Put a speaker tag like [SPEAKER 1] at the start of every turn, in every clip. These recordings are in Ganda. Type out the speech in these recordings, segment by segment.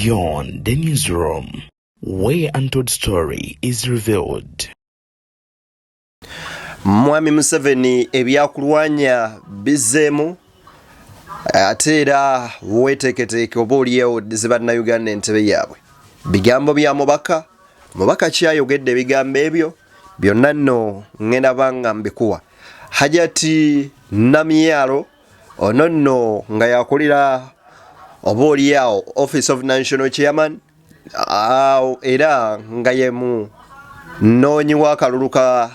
[SPEAKER 1] Beyond the Newsroom, where untold story is revealed.
[SPEAKER 2] Mwami Museveni ebyakulwanya bizzeemu ate era weeteeketeeke oba olyewo oddize Bannayuganda entebe yaabwe. Bigambo bya mubaka, mubaka ki ayogedde ebigambo ebyo byonna nno ngenda banga mbikuwa. Hajati Namyalo ono nno nga yakulira oba olyawo Office of National Chairman era nga ye mu noonyi w'akalulu ka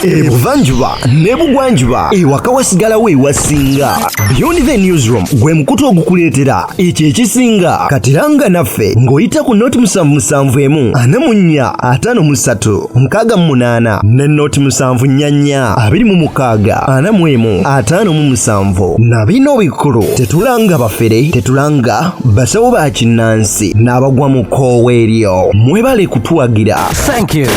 [SPEAKER 3] Ebuvanjuba n'ebugwanjuba ewaka wasigalawo ewasinga. Beyond the Newsroom gwe mukutu ogukuleetera ekyo ekisinga. Kati langa naffe ng'oyita ku noti 771 44 53 68 ne noti 744 26 41 57. Na bino bikulu, tetulanga bafere, tetulanga basawo ba kinnansi n'abagwa mu kkoowa eryo. Mwebale kutuwagira.
[SPEAKER 4] Thank you.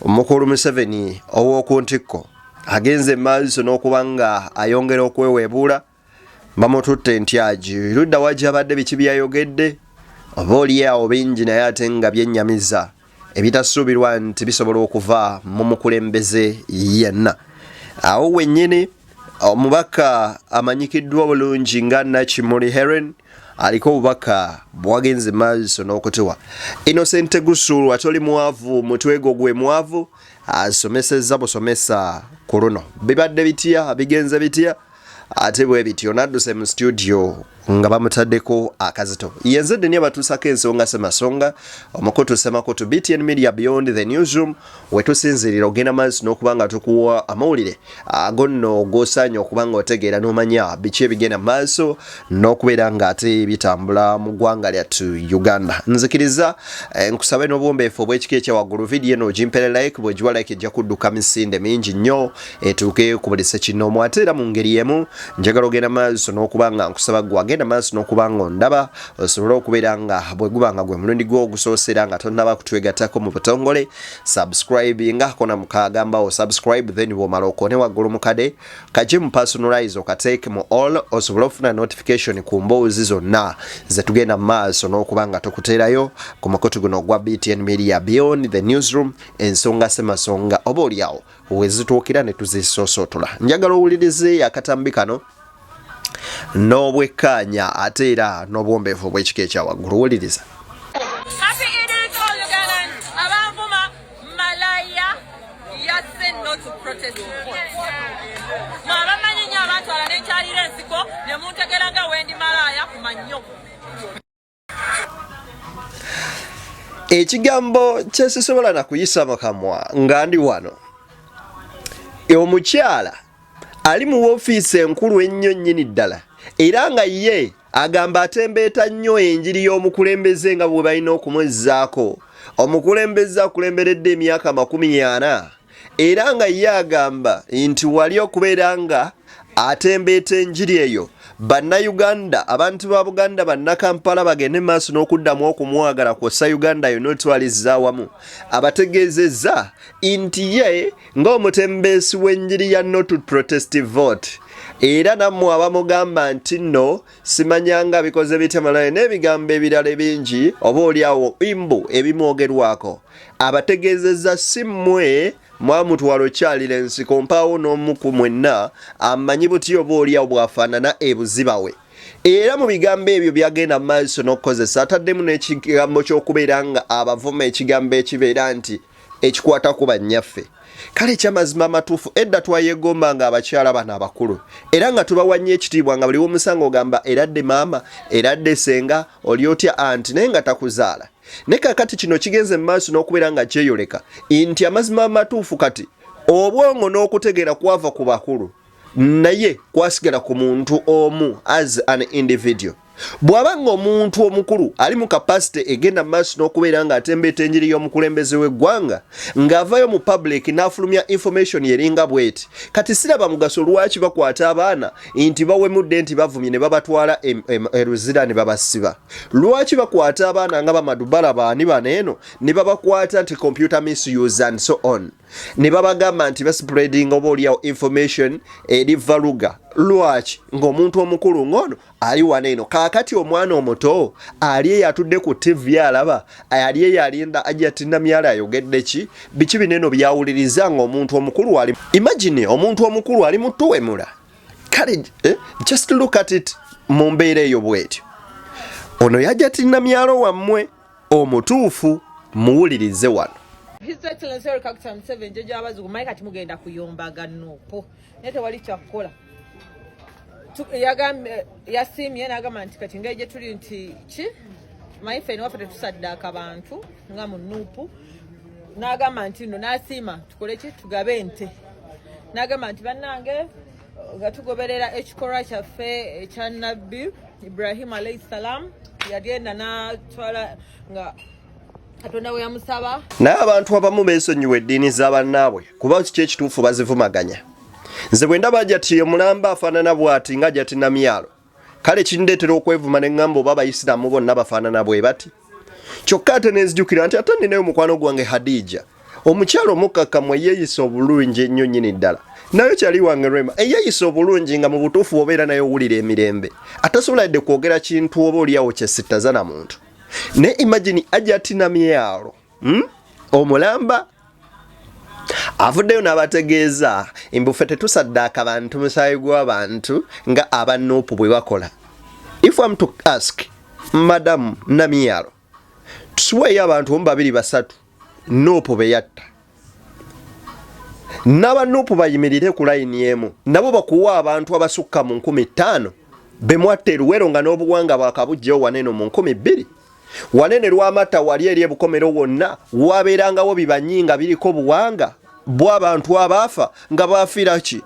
[SPEAKER 2] Omukulu Museveni ow'oku ntikko agenze maaso n'okuba nga ayongera okweweebuula, bamututte ntyagi ludda wa gy'abadde, biki byayogedde oba oli awo bingi naye ate nga byennyamiza ebitasuubirwa nti bisobola okuva mu mukulembeze yenna. Awo wennyini omubaka amanyikiddwa obulungi nga Nakimuli Helen aliko obubaka bwagenze maaso n'okutuwa. Innocent Gusuulwa toli mwavu, mutwe gwo gwe mwavu, asomesezza busomesa ku luno. Bibadde bitya, bigenze bitya ate bwe bityo nadduse mu studio nga bamutaddeko akazito. Yenze Deni abatuusako ensonga Ssemasonga, omukutu Ssemakutu, BTN Media, Beyond the Newsroom, wetusinziirira ogenda maaso n'okuba nga tukuwa amawulire ago nno g'osaanye okuba nga otegeera n'omanya biki ebigenda maaso n'okubeera nga ate bitambula mu ggwanga lyattu Uganda. Nzikiriza nkusabe n'obuwombeefu obw'ekika ekya waggulu, vidiyo eno ogimpere like, bw'ogiwa like ejja kudduka misinde mingi nnyo etuuke ku buli ssekinnoomu. Ate era mu ngeri emu njagala ogenda maaso n'okuba nga nkusaba ggwe agenda maaso n'okuba nga ondaba osobole okubeera nga bwe guba nga gwe mulundi gwo ogusoose era nga tonnaba kutwegattako mu butongole, subscribe nga kona mukagambawo subscribe, then bw'omala okoone waggulu mukade kaje mu personalize okateeke mu all osobole okufuna notification ku mboozi zonna zetugenda mu maaso n'okuba nga tukuteerayo ku mukutu guno ogwa BTN Media, Beyond the Newsroom, ensonga ssemasonga oba oliawo wezituukira ne tuzisoosotola. Njagala owulirize akatambi kano n'obwekkaanya ate era n'obuwombeefu obw'ekika ekya waggulu. Wuliriza.
[SPEAKER 5] Happy Eid to all Ugandans. Abanvuma malaya yazze no to protest vote. Mwe abamanyi nnyo abantwala nenkyalira ensiko ne muntegera nga wendi malaaya ku mannyo.
[SPEAKER 2] Ekigambo kyesisobola na kuyisa mu kamwa nga ndi wano, omukyala ali mu woofiisi enkulu ennyo nnyini ddala era nga ye agamba atembeeta nnyo enjiri y'omukulembeze nga bwe balina okumwezzaako. Omukulembeze akulemberedde emyaka 40 era nga ye agamba nti wali okubeera nga atembeeta enjiri eyo, Bannayuganda, abantu ba Buganda, Bannakampala bagende maaso n'okuddamu okumwagala kwossa Uganda yonna otwalizza awamu. Abategeezezza nti ye ng'omutembeesi w'enjiri ya no to protest vote, era nammwe abamugamba nti nno simanyanga bikoze bitya malayo n'ebigambo ebirala ebingi oba oli awo imbu ebimwogerwako, abategeezezza si mmwe mwamutwala okyalira ensiko, mpaawo n'omu ku mwenna amanyi buti oba oli awo bw'afaanana ebuziba we. Era mu bigambo ebyo byagenda mu maaso n'okukozesa ataddemu n'ekigambo ky'okubeera nga abavuma, ekigambo ekibeera nti ekikwata ku bannyaffe. Kale ekyamazima amatuufu, edda twayegomba nga abakyala bano abakulu era nga tubawa nnyo ekitiibwa, nga buli womusanga ogamba eradde maama, eradde senga, oli otya anti, naye nga takuzaala. Ne kakati kino kigenze mu maaso n'okubeera nga kyeyoleka nti amazima amatuufu kati obwongo n'okutegeera kwava ku bakulu naye kwasigala ku muntu omu as an individual. Bw'aba nga omuntu omukulu ali mu capacity egenda mu maaso n'okubeera ng'atembeeta enjiri y'omukulembeze w'eggwanga ng'avayo mu public n'afulumya information eringa bw'eti, kati siraba mugaso lwaki bakwata abaana nti bawemudde, nti bavumye, ne babatwala e Luzira ne babasiba. Lwaki bakwata abaana nga bamadubala baani bano eno ne babakwata nti computer misuse and so on, ne babagamba nti baspreading oba oliawo information eri valuga Lwaki ng'omuntu omukulu ng'ono ali wano eno? Kaakati omwana omuto ali eyo atudde ku ttivi alaba, ali eyo alinda Hajjati Namyalo ayogedde ki, biki bino eno by'awuliriza ng'omuntu omukulu ali. Imagine omuntu omukulu ali mu tuwemula. Kale just look at it mu mbeera eyo bw'etyo. Ono Hajjati Namyalo wammwe omutuufu, muwulirize wano.
[SPEAKER 5] His Excellency Yoweri Kaguta Museveni, jjajja w'abazzukulu, manyi kati mugenda kuyombaga nuupu, naye tewali kyakukola. Yagambye, yasiimye n'agamba nti kati ngeri gye tuli nti ki manyi ffe newaffe tetusaddaaka bantu nga mu nuupu, n'agamba nti nno n'asiima tukole ki, tugabe ente, n'agamba nti bannange nga tugoberera ekikolwa kyaffe ekya Nabbi Ibrahimu alayhi salam, yagenda n'atwala nga Katonda we yamusaba.
[SPEAKER 2] Naye abantu abamu beesonyiwa eddiini za bannaabwe kuba kiki ekituufu bazivumaganya. Nze bwe ndaba Hajjati omulamba afaanana bw'ati nga Hajjati Namyalo, kale kindeetera okwevuma ne ŋŋamba oba Abayisiraamu bonna bafaanana bwe bati. Kyokka ate ne nzijukira nti ate nninayo mukwano gwange Hadija, omukyala omukkakkamu eyeeyisa obulungi ennyo nnyini ddala. Nayo kyali wange Rema eyeeyisa obulungi nga mu butuufu obeera naye owulira emirembe, atasobola yadde kwogera kintu oba oliawo kye sittaza na muntu. Naye imagine Hajjati Namyalo, Omulamba avuddeyo n'abategeeza mbu ffe tetusaddaaka bantu musaayi gw'abantu nga aba Nuupu bwe bakola. If I'm to ask Madam Namyalo, tusiweeyo abantu omu babiri basatu Nuupu be yatta, n'aba Nuupu bayimirire ku layini emu nabo bakuwa abantu abasukka mu 5000 be mwatta e Luwero nga n'obuwanga bwakabujjawo wano eno mu 2000. Wanene Lwamata wali eri ebukomero wonna wabeerangawo bibanyi nga biriko buwanga bw'abantu abaafa nga baafiira ki?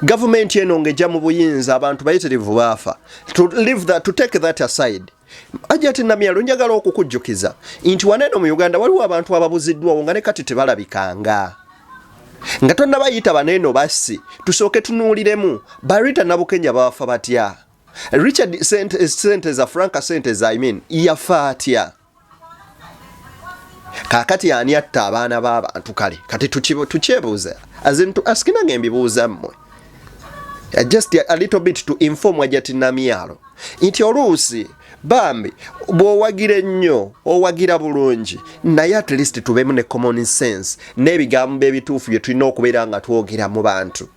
[SPEAKER 2] Gavumenti eno ng'ejja mu buyinza abantu bayitirivu baafa. To leave that, to take that aside, Hajjati Namyalo, njagala okukujjukiza nti wano eno mu Uganda waliwo abantu ababuziddwawo nga ne kati tebalabikanga. Nga tonnabayita baneeno bassi, tusooke tunuuliremu ba Rita Nabukenya baafa batya? Richard Senteza, Frank Senteza, I mean, yafa atya? Kaakati ani atta abaana b'abantu? Kale kati tukyebuuza, as in to ask, nange mbibuuza mmwe, just a little bit to inform Hajjati Namyalo nti oluusi bambi bw'owagira ennyo owagira bulungi, naye at least tubeemu ne common sense n'ebigambo ebituufu bye tulina okubeera nga twogera mu bantu.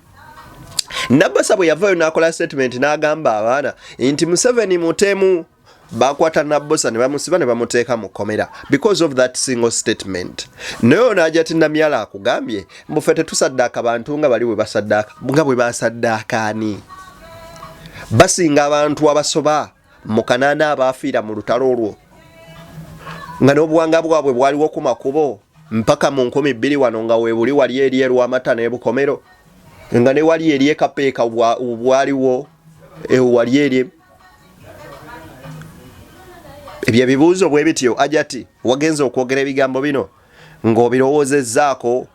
[SPEAKER 2] Nabasa bwe yavaayo n'akola statement n'agamba abaana nti Museveni mutemu, bakwata Nabosa ne bamusiba ne bamuteeka mu kkomera because of that single statement. Naye ono Hajjati Namyalo akugambye mbu ffe tetusaddaaka bantu nga bali bwe basaddaaka, nga bwe basaddaaka ani? Basinga abantu abasoba mu kanaana abaafiira mu lutalo olwo nga n'obuwanga bwabwe bwaliwo ku makubo mpaka mu 2000 wano nga weebuli wali eri erwamata n'ebukomero nga ne wali eri ekapeeka bwaliwo wali eri. Ebyo ebibuuzo bwe bityo. Hajjati, wagenza okwogera ebigambo bino ng'obirowoozezzaako?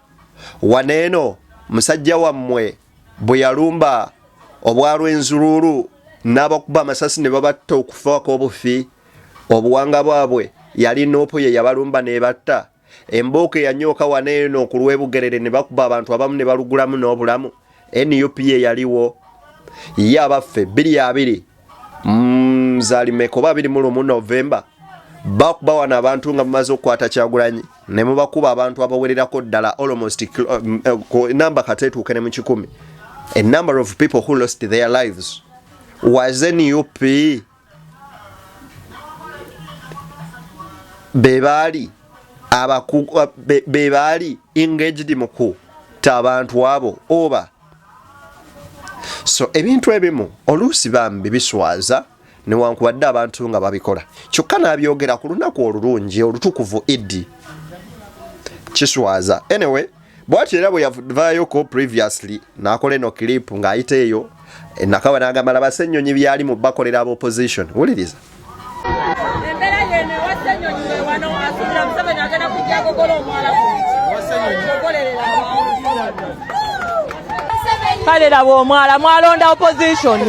[SPEAKER 2] Waneeno musajja wammwe bwe yalumba obwalwenzuluulu n'abakuba amasasi ne babatta okufaako obufi, obuwanga bwabwe yali Nuupu ye yabalumba n'ebatta? Embooko eyanyooka waneeno ku lw'ebugerere ne bakuba abantu abamu ne balugulamu n'obulamu, NUP ye yaliwo? Ye abaffe 2020 zaali mmeka oba 21 Novemba, bakuba wano abantu nga bamaze okukwata Kyagulanyi ne mubakuba abantu abawererako ddala almost namba kati etuuke ne mu 100, a number of people who lost their lives. Was NUP be baali be baali engaged mu kutta abantu abo oba? So ebintu ebimu oluusi bambi biswaza newankubadde abantu nga babikola, kyokka n'abyogera ku lunaku olulungi olutukuvu Iddi, kiswaza. Anyway, bwatyo era bwe yavaayoko previously n'akola eno clip ng'ayita eyo Nakawa n'agamba laba Ssennyonyi byali mu bakolera aba opposition. Wuliriza.
[SPEAKER 5] Embeera yeno ewa Ssennyonyi we wano asuubira Museveni agenda kujja agogola omwala gogolerera. Kale laba omwala, mwalonda opposition.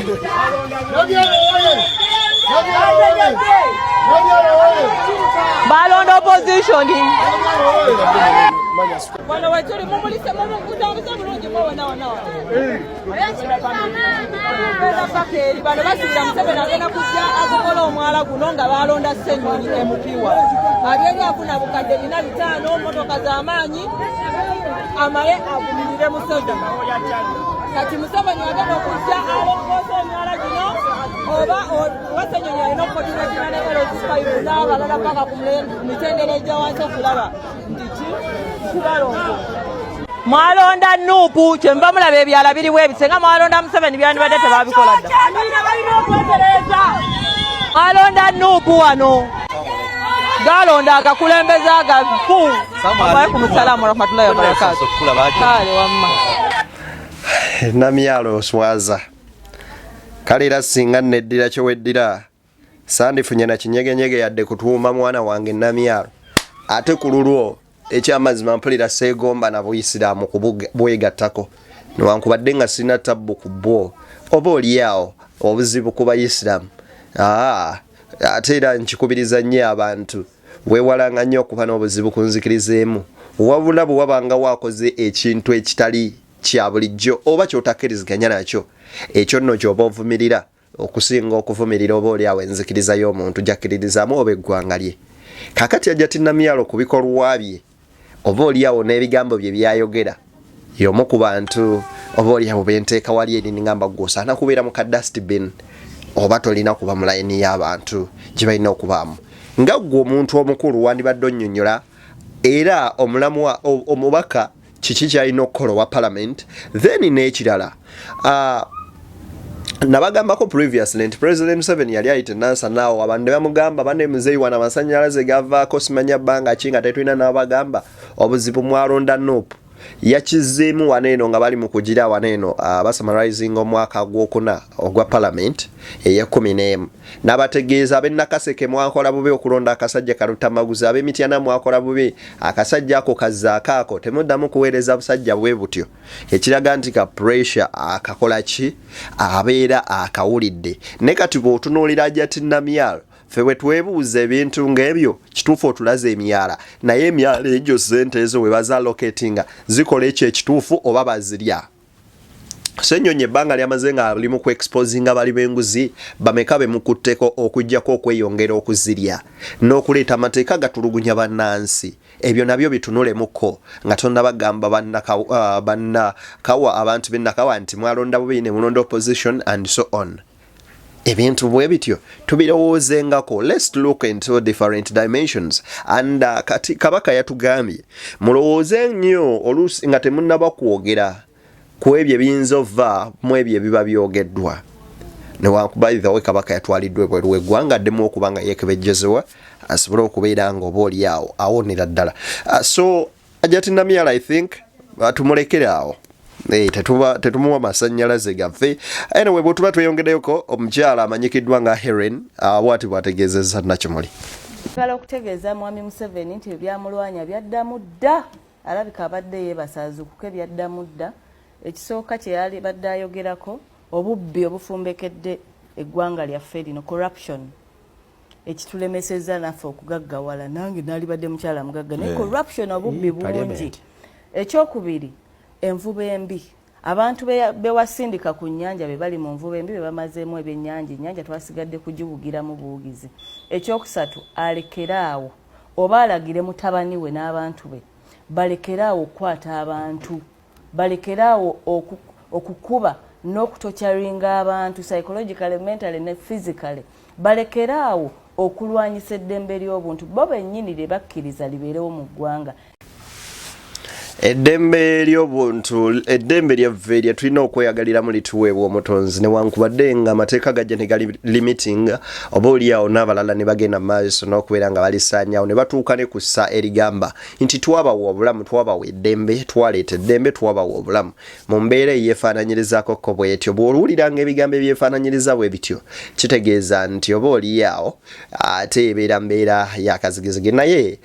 [SPEAKER 5] Balonda opposition. Wano wetuli mumulise mumukutambuze bulungi mwewona wona wona paka eri bano basubira Museveni agenda kujja agogola omwala guno nga balonda Ssenyonyi MP wa abyeri afuna bukadde 405 motoka z'amaanyi amale avumirire Museveni. Kati Museveni agenda okujja alongoosa emyala gino oba oba Ssenyonyi alina okukoordinatinga ne LC5 n'abalala paka ku mitendera egya wansi okulaba nti ki kibalongo. Mwalonda NUP, kyenva mulaba ebyala biriwo ebisenga. Mwalonda Museveni, byandibadde tebabikola dda. Mwalonda NUP, wano galonda agakulembeze agafu. Alaikum salamu warahmatullahi wabarakatu. Kale wamma.
[SPEAKER 2] Namyalo oswaza. Kale era singa neddira kyeweddira sandifunye na kinyegenyege yadde kutuuma mwana wange Namyalo. Ate ku lulwo ekyamazima mpulira seegomba na buyisiraamu kubwegattako, newankubadde nga sirina tabbu ku bwo oba oliawo obuzibu ku bayisiraamu. Ate era nkikubiriza nnyo abantu, weewalanga nnyo okuba n'obuzibu ku nzikiriza emu, wabula bwe wabanga waakoze ekintu ekitali kya bulijjo oba kyotakkiriziganya nakyo, ekyo nno ky'oba ovumirira okusinga okuvumirira oba oli awo enzikiriza y'omuntu gyakkiririzaamu oba eggwanga lye. Kaakati Hajati Namyalo ku bikolwa bye oba oli awo n'ebigambo bye byayogera, y'omu ku bantu oba oli awo benteeka wali eri ningamba gwe osaana kubeera mu ka dustbin oba tolina kuba mu layini y'abantu gye balina okubaamu. Nga ggwe omuntu omukulu wandibadde onnyonnyola era omulamwa omubaka kiki kyalina okukola owa parliament. Then n'ekirala, nabagambako previously nti President Museveni yali ayita enansa naawo abantu ne bamugamba, bane muzeeyi wano amasanyalaze gavaako simanya bbanga ki nga tetulina. N'abagamba obuzibu mwalonda NUP. Yakizeemu wano eno nga bali mu kugira wano eno basummarizing omwaka gwokuna ogwa parliament ey'e11, n'abategeeza ab'e Nakaseke mwakola bubi okulonda akasajja Kalutamaguzi, ab'Emityana mwakola bubi, akasajja ako kazzaako ako, temuddamu kuweereza busajja bwe butyo, ekiraga nti ka pressure akakola ki abeera akawulidde. Ne kati bw'otunuulira Hajati Namyalo, ffe bwe twebuuza ebintu ng'ebyo, kituufu otulaze emyala, naye emyala egyo sente ezo bwe bazallocatinga zikola ekyo ekituufu oba bazirya? Ssenyonyi ebbanga lyamaze nga ali mu kuexposinga bali b'enguzi bameka be mukutteko okugjako okweyongera okuzirya n'okuleeta amateeka gatulugunya bannansi? Ebyo nabyo bitunulemuko nga tonnabagamba bannakawa, abantu b'ennakawa nti mwalonda bubi ne mulonda opposition and so on. Ebintu bwe bityo tubirowoozengako. Let's look into different dimensions. And kati Kabaka yatugambye mulowooze nnyo oluusi nga temunnaba kwogera ku ebyo ebiyinza ova mu ebyo ebiba byogeddwa. Newankubadde Kabaka yatwaliddwa ebweru w'eggwanga addemu okuba nga yeekebejjezebwa asobole okubeera nga oba oli awo awonera ddala. So Hajati Namyalo, I think tumulekere awo. Eh, tetumuwa masannyalaze gaffe. Anyway, bwe tuba tweyongeddeyoko, omukyala amanyikiddwa nga Helen bwati bwategeezezza Nakimuli.
[SPEAKER 4] Njagala okutegeeza Mwami Museveni nti ebyamulwanya byaddamu dda. Alabika abadde yeebasa, azuukuke, byaddamu dda. Ekisooka kye yali badde ayogerako, obubbi obufumbekedde eggwanga lyaffe lino, corruption ekitulemesezza naffe okugaggawala. Nange naalibadde mukyala mugagga, naye corruption, obubbi bungi.
[SPEAKER 6] Parliament.
[SPEAKER 4] Ekyokubiri, envuba embi. Abantu bewasindika ku nnyanja be bali mu nvuba embi, be bamazeemu ebyennyanja. Ennyanja twasigadde kugiwugiramu buwugizi. Ekyokusatu, alekere awo oba alagire mutabani we n'abantu be balekere awo okukwata abantu, balekere awo okukuba n'okutorturinga abantu psychologically, mentally ne physically, balekere awo okulwanyisa eddembe ly'obuntu bo bennyini lye bakkiriza libeerewo mu ggwanga.
[SPEAKER 2] Eddembe ly'obuntu, eddembe lyaffe lye tulina okweyagaliramu lituweebwa Omutonzi, newankubadde nga amateeka gajja ne gali limiting oba oliawo n'abalala ne bagenda mu maaso n'okubeera nga balisaanyaawo ne batuuka ne ku ssa erigamba nti twabawa obulamu, twabawa eddembe, twaleeta eddembe, twabawa obulamu mu mbeera eyeefaananyirizaako ko bwetyo. Bw'owuliranga ebigambo ebyefaananyiriza bwe bityo, kitegeeza nti oba oliawo ate ebeera mbeera yakazigizigi, naye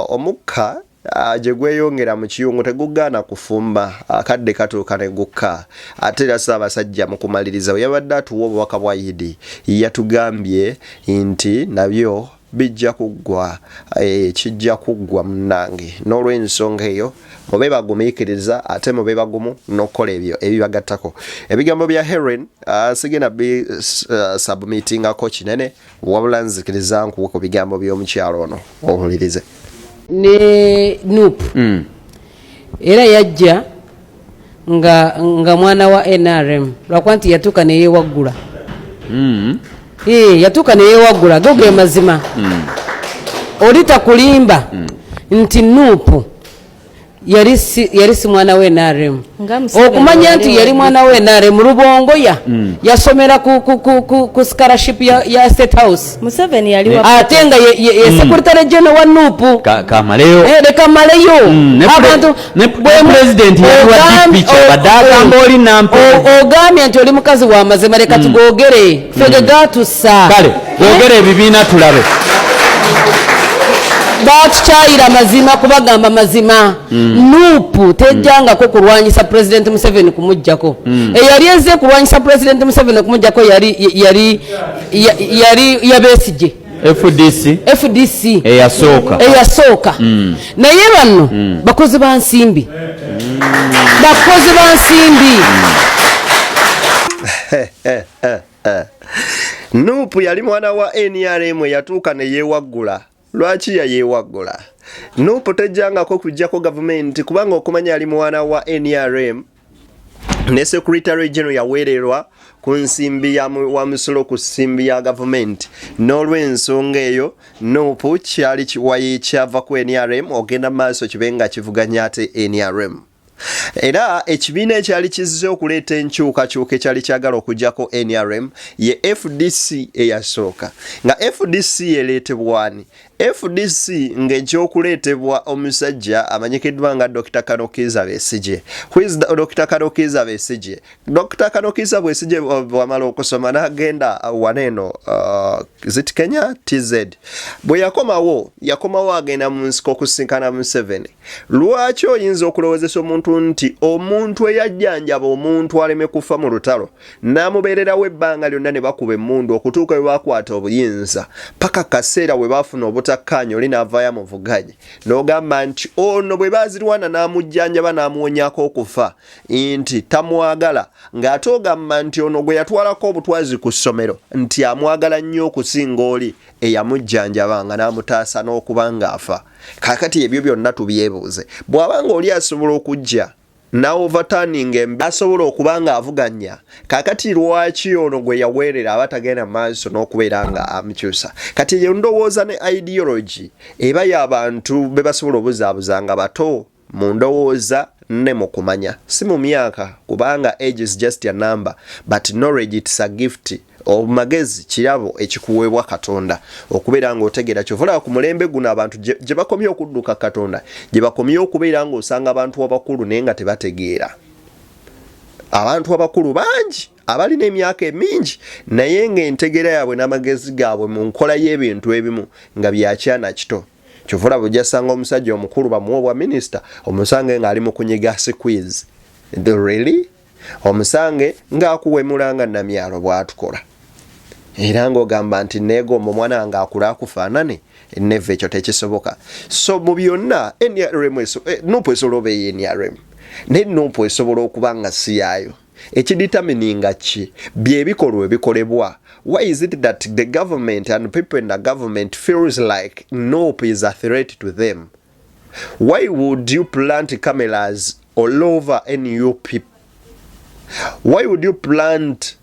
[SPEAKER 2] omukka. Ah, gye gweyongera mu kiyungu tegugaana kufumba, akadde katuuka ne gukka. Ate era Ssaabasajja mu kumaliriza bwe yabadde atuwa obubaka bwa Idi yatugambye nti nabyo bijja kuggwa, eh, kijja kuggwa munnange. N'olw'ensonga eyo mube bagumiikiriza ate mube bagumu n'okukola ebyo ebibagattako. Ebigambo bya Helen ah, sigenda bi uh, submittingako kinene wabula nzikiriza nkuwe ku bigambo by'omukyalo ono owulirize.
[SPEAKER 6] Ne nup era yajja nga, nga mwana wa nrm lwakuba nti yatuuka neyewaggula Eh, yatuuka neyewaggula go ge mazima oli takulimba nti nup yali si, yali si mwana wa nrm.
[SPEAKER 4] Nga Museveni
[SPEAKER 6] Okumanya
[SPEAKER 4] yali
[SPEAKER 6] nti yali
[SPEAKER 4] wa
[SPEAKER 6] mwana wa nrm, Rubongoya yasomera ku scholarship ya State House.
[SPEAKER 4] Museveni yali wa
[SPEAKER 6] Ate nga ye secretary general wa NUP.
[SPEAKER 7] Kamaleyo.
[SPEAKER 6] Eh, leka maleyo. Abantu
[SPEAKER 7] Ne president yali wa DP, kyabadde agamba oli nampe.
[SPEAKER 6] Ogambye nti oli mukazi wa mazima, leka tugogere ffe ge gatussa.
[SPEAKER 7] Kale boogere ebibiina tulabe.
[SPEAKER 6] Batukyayira mazima kubagamba mazima. NUP tejjangako kulwanyisa President Museveni kumuggyako. Eyali ezze kulwanyisa President Museveni kumuggyako yali yabesigye.
[SPEAKER 7] FDC.
[SPEAKER 6] FDC.
[SPEAKER 7] Eyasooka.
[SPEAKER 6] Eyasooka. Naye bano bakozi ba nsimbi, bakozi ba nsimbi.
[SPEAKER 2] NUP yali mwana wa NRM eyatuuka ne yeewaggula. Lwaki yayeewaggula? NUP tejjangako kuggyako gavumenti kubanga okumanya ali mwana wa NRM ne secretary general yaweererwa ku nsimbi ya wa musolo, ku nsimbi ya gavumenti. N'olw'ensonga eyo NUP kyali kiwayi kyava ku NRM ogenda mu maaso kibe nga kivuganya ate NRM. Era ekibiina ekyali kizze okuleeta enkyukakyuka ekyali kyagala okuggyako NRM ye FDC eyasooka. Nga FDC ereetebwani? FDC ng'ekyokuleetebwa omusajja amanyikiddwa nga Dr. Colonel Kizza Besigye. Who is Dr. Colonel Kizza Besigye? Dr. Colonel Kizza Besigye bwamala okusoma n'agenda waneeno, is it Kenya TZ, bwe yakomawo, yakomawo agenda mu nsiko okusinkana Museveni. Lwaki oyinza okulowoozesa omuntu nti omuntu eyajjanjaba omuntu aleme kufa mu lutalo n'amubeererawo ebbanga lyonna ne bakuba emmundu okutuuka we bakwata obuyinza paka kaseera we baafuna obutakkaanya, oli n'avaayo amuvuganye, n'ogamba nti ono bwe baazirwana n'amujjanjaba n'amuwonyako okufa nti tamwagala, ng'ate ogamba nti ono gwe yatwalako obutwazi ku ssomero nti amwagala nnyo okusinga oli eyamujjanjaba nga n'amutaasa n'okuba ng'afa? Kaakati ebyo byonna tubyebuuze. Bw'aba nga oli asobola okujja n'overturning embe, asobola okuba nga avuganya, kaakati lwaki ono gwe yaweerera aba tagenda maaso n'okubeera nga amukyusa? Kati eyo ndowooza ne ideology eba y'abantu be basobola obuzaabuza nga bato mu ndowooza ne mu kumanya, si mu myaka, kubanga age is just a number, but knowledge, it's a gift. Omagezi kirabo ekikuweebwa Katonda okubeera ng'otegeera. Kyova olaba ku mulembe guno abantu gye bakomye okudduka Katonda, gye bakomye okubeera ng'osanga abantu abakulu naye nga tebategeera. Abantu abakulu bangi abalina emyaka emingi naye ng'entegeera yaabwe n'amagezi gaabwe mu nkola y'ebintu ebimu nga byakyana kito. Kyova olaba ojasanga omusajja omukulu bamuwa obwa minisita, omusange ng'ali mu kunyiga squeeze. Really, omusange ng'akuwemula nga Namyalo bw'atukola, era ng'ogamba nti neegomba omwana wange akule akufaanane. Neva, ekyo tekisoboka. So mu byonna NRM NUP esobola oba eya NRM, naye NUP esobola okuba nga si yaayo. Ekidetermininga ki? Byebikolwa ebikolebwa. Why is it that the government and people in the government feels like NUP is a threat to them? Why would you plant cameras all over NUP? Why would you plant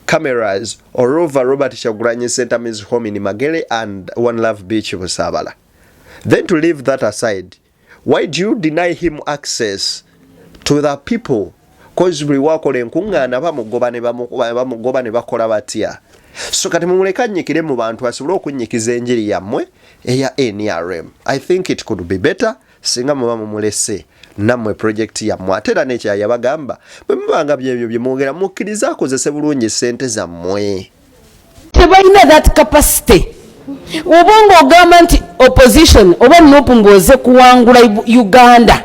[SPEAKER 2] cameras all over Robert Kyagulanyi Ssentamu's home in Magere and One Love Beach, Busabala? Then to leave that aside, why do you deny him access to the people? 'Cause buli wakola enkuŋŋaana bamugoba ne bamugoba ne bakola batya? So kati mumuleke annyikire mu bantu asobole okunnyikiza enjiri yammwe eya NRM. I think it could be better singa muba mumulese nammwe project yammwe. Ate era nekyaya yabagamba, bwe mubanga byebyo bye mwogera, mukkirize akozese bulungi ssente zammwe.
[SPEAKER 6] Tebalina that capacity. Oba ng'ogamba nti opposition oba NUP ng'oze kuwangula Uganda,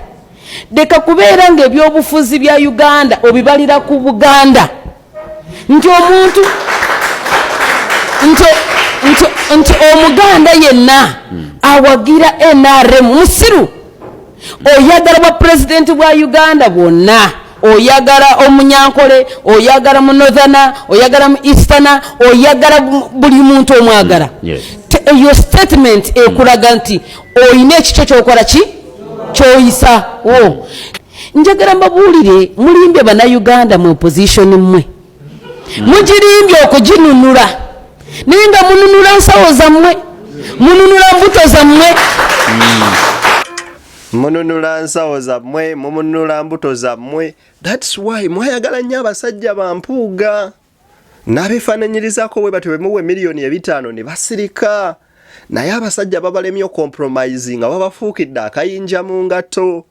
[SPEAKER 6] leka kubeera ng'ebyobufuzi bya Uganda obibalira ku Buganda, nti omuntu nti Omuganda yenna awagira NRM musiru. Oyagala bwa pulezidenti bwa Uganda bwonna, oyagala Omunyankole, oyagala mu northerner, oyagala mu easterner, oyagala buli muntu omwagala. Eyo statement ekulaga nti oyina ekikyo kyokola ki kyoyisa wo. Njagala mbabuulire, mulimbye Bannayuganda mu opposition, mmwe mugirimbye okuginunula, naye nga mununula nsawo zammwe, mununula mbuto zammwe.
[SPEAKER 2] Mununula nsawo zammwe, mumununula mbuto zammwe. That's why mwayagala nnyo abasajja bampuuga n'abeefaananyirizaako bwe batyo, bemuwa 500,000 ne basirika, naye abasajja babalemye ocompromising nga babafuukidde akayinja mu ngato.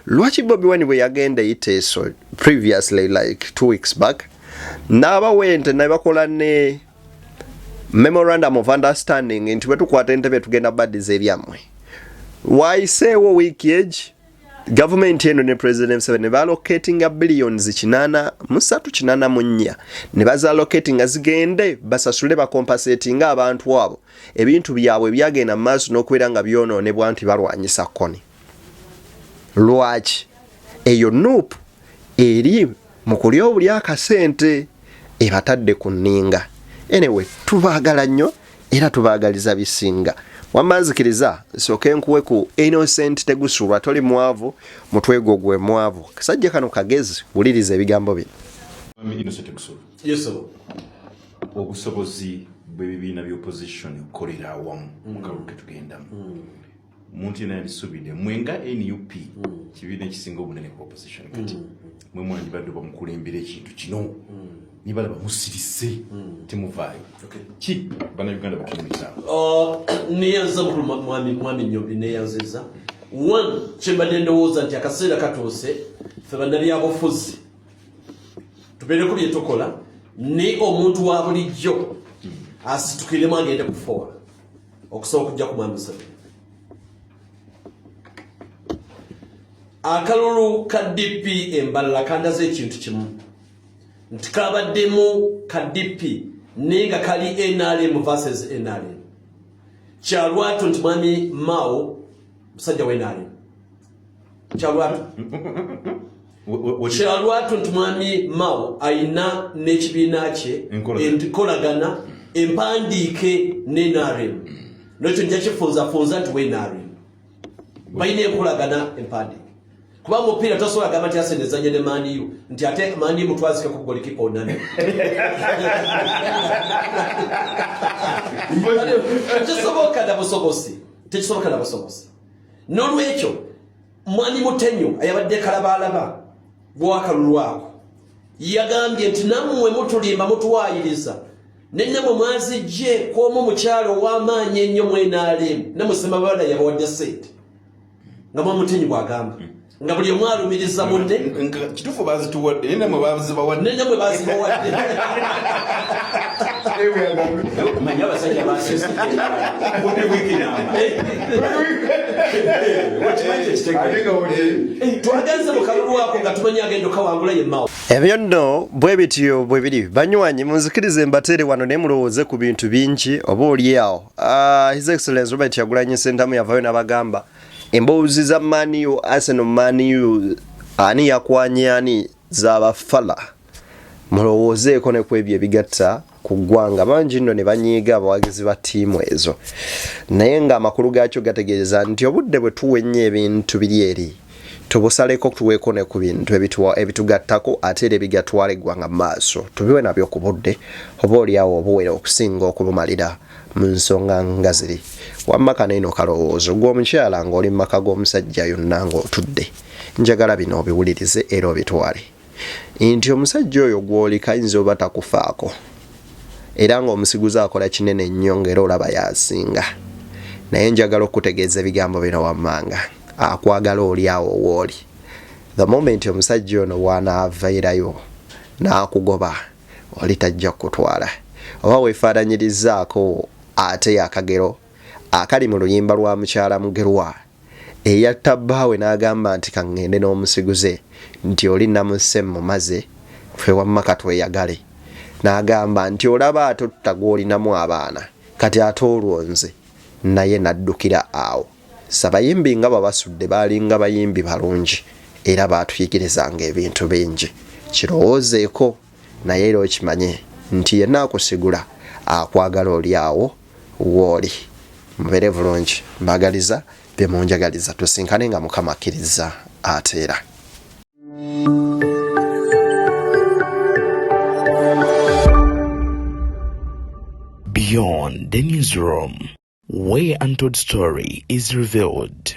[SPEAKER 2] Lwaki Bobi Wine bwe yagenda eiteeso previously, like 2 weeks back, n'abawa ente ne bakola ne memorandum of understanding nti bwe tukwata entebe tugenda baddiza ebyammwe, wayiseewo wiiki egi gavumenti eno ne President Museveni ne baallocatinga billions 83, 84, ne bazallocatinga zigende basasule, bacompensatinga abantu abo ebintu byabwe byagenda mu maaso n'okubeera nga byonoonebwa nti balwanyisa Kony? Lwaki eyo NUP eri mu kulya obuli akasente ebatadde ku nninga? Anyway, tubaagala nnyo era tubaagaliza bisinga. Wamma nzikiriza nsooke nkuwe ku Innocent Tegusulwa. Toli mwavu, mutwe gwo gwe mwavu. Kasajja kano kagezi, wuliriza ebigambo bino.
[SPEAKER 8] Mwami Innocent Tegusulwa.
[SPEAKER 9] Yes, sir.
[SPEAKER 8] Obusobozi bw'ebibiina by'opposition okukolera awamu mu kalulu ke tugendamu, omuntu yenna yandisuubidde mwe nga NUP, kibiina ekisinga obunene ku opposition, kati mwe mwandibadde bamukulembera ekintu kino, nibalaba musirise temuvaayo. Ki Bannayuganda batunyumizaawo?
[SPEAKER 9] Neyanziza mukulu mwami Nyombi, neyanziza. One, kyembadde ndowooza nti akaseera katuuse ffe bannabyabufuzi tubeereko bye tukola, ni omuntu wa bulijjo asitukiremu agende kufoola okusobola okujja ku mwami Museveni. Akalulu ka DP embalala kandaze ekintu kimu, nti kabaddemu ka DP naye nga kali NRM versus NRM. Kyalwatu nti mwami Mao musajja wa NRM. Kyalwatu, kyalwatu nti mwami Mao ayina n'ekibiina kye enkolagana empandiike ne NRM, nekyo nja kifunzafunza nti we NRM balina enkolagana empandiike, kuba mupiira tosobola gamba nti Arsenal ezanya ne Man U nti ate Man U mutwazike ku golikipa Onana. Tekisoboka na busobozi, tekisoboka na busobozi. N'olwekyo mwami Mutenyo ayabadde kalabalaba gwakalulu ako yagambye nti nammwe mutulimba, mutuwaayiriza, nenamwe mwazijje kwomu mukyalo ow'amaanyi ennyo mwenaalemu namusemabala yabawadde sente, nga mwamutenyi bwagamba nga buli omu alumiriza munne.
[SPEAKER 8] Kituufu bazituwadde, naye namwe bazibawadde.
[SPEAKER 9] Nenamwe bazibawadde.
[SPEAKER 7] Manyi abasajja basese wiiki namba.
[SPEAKER 9] Twagenze mu kalulu ako nga tumanyi agenda okawangula ye Mao.
[SPEAKER 2] Ebyo nno bwe bityo bwe biri. Banywanyi, munzikirize mbateere wano, naye mulowooze ku bintu bingi oba oli awo. His Excellence Robert Kyagulanyi Ssentamu yavayo n'abagamba emboozi za Man U, Arsenal, Man U, ani yakwanye ani, z'abafala. Mulowoozeeko ne ku ebyo ebigatta ku ggwanga. Bangi nno ne banyiiga abawagizi ba ttiimu ezo, naye ng'amakulu gaakyo gategeeza nti obudde bwe tuwa ennyo ebintu biri eri tubusaleko, tuweeko ne ku bintu ebitugattako ate era ebigatwala eggwanga mu maaso, tubiwe nabyo ku budde oba oliawo obuwera okusinga okubumalira mu nsonga nga ziri. Wamma kano eno kalowoozo gwe omukyala ng'oli mu maka g'omusajja yonna ng'otudde, njagala bino obiwulirize era obitwale nti omusajja oyo gw'oli kayinza oba takufaako, era ng'omusiguze akola kinene nnyo ng'era olaba yasinga, naye njagala okutegeeza ebigambo bino wammanga: akwagala oli awo wooli. The moment omusajja ono bw'anaavairayo n'akugoba, oli tajja kukutwala oba weefaananyirizaako. Ate akagero akali mu luyimba lwa mukyala Mugerwa eyatta bbaawe n'agamba nti kaŋŋende n'omusiguze nti oli namusse mmumaze ffe wamma katweyagale n'agamba nti olaba ate otta gw'olinamu abaana kati ate olwo nze naye n'addukira awo. Ssabayimbi nga Babasudde baalinga bayimbi balungi era baatuyigirizanga ebintu bingi. Kirowoozeeko naye era okimanye nti yenna akusigula akwagala oli awo wooli. Mubeere bulungi mbagaliza bye munjagaliza tusinkane nga Mukama akkirizza ate era.
[SPEAKER 1] Beyond the Newsroom, where untold story is revealed.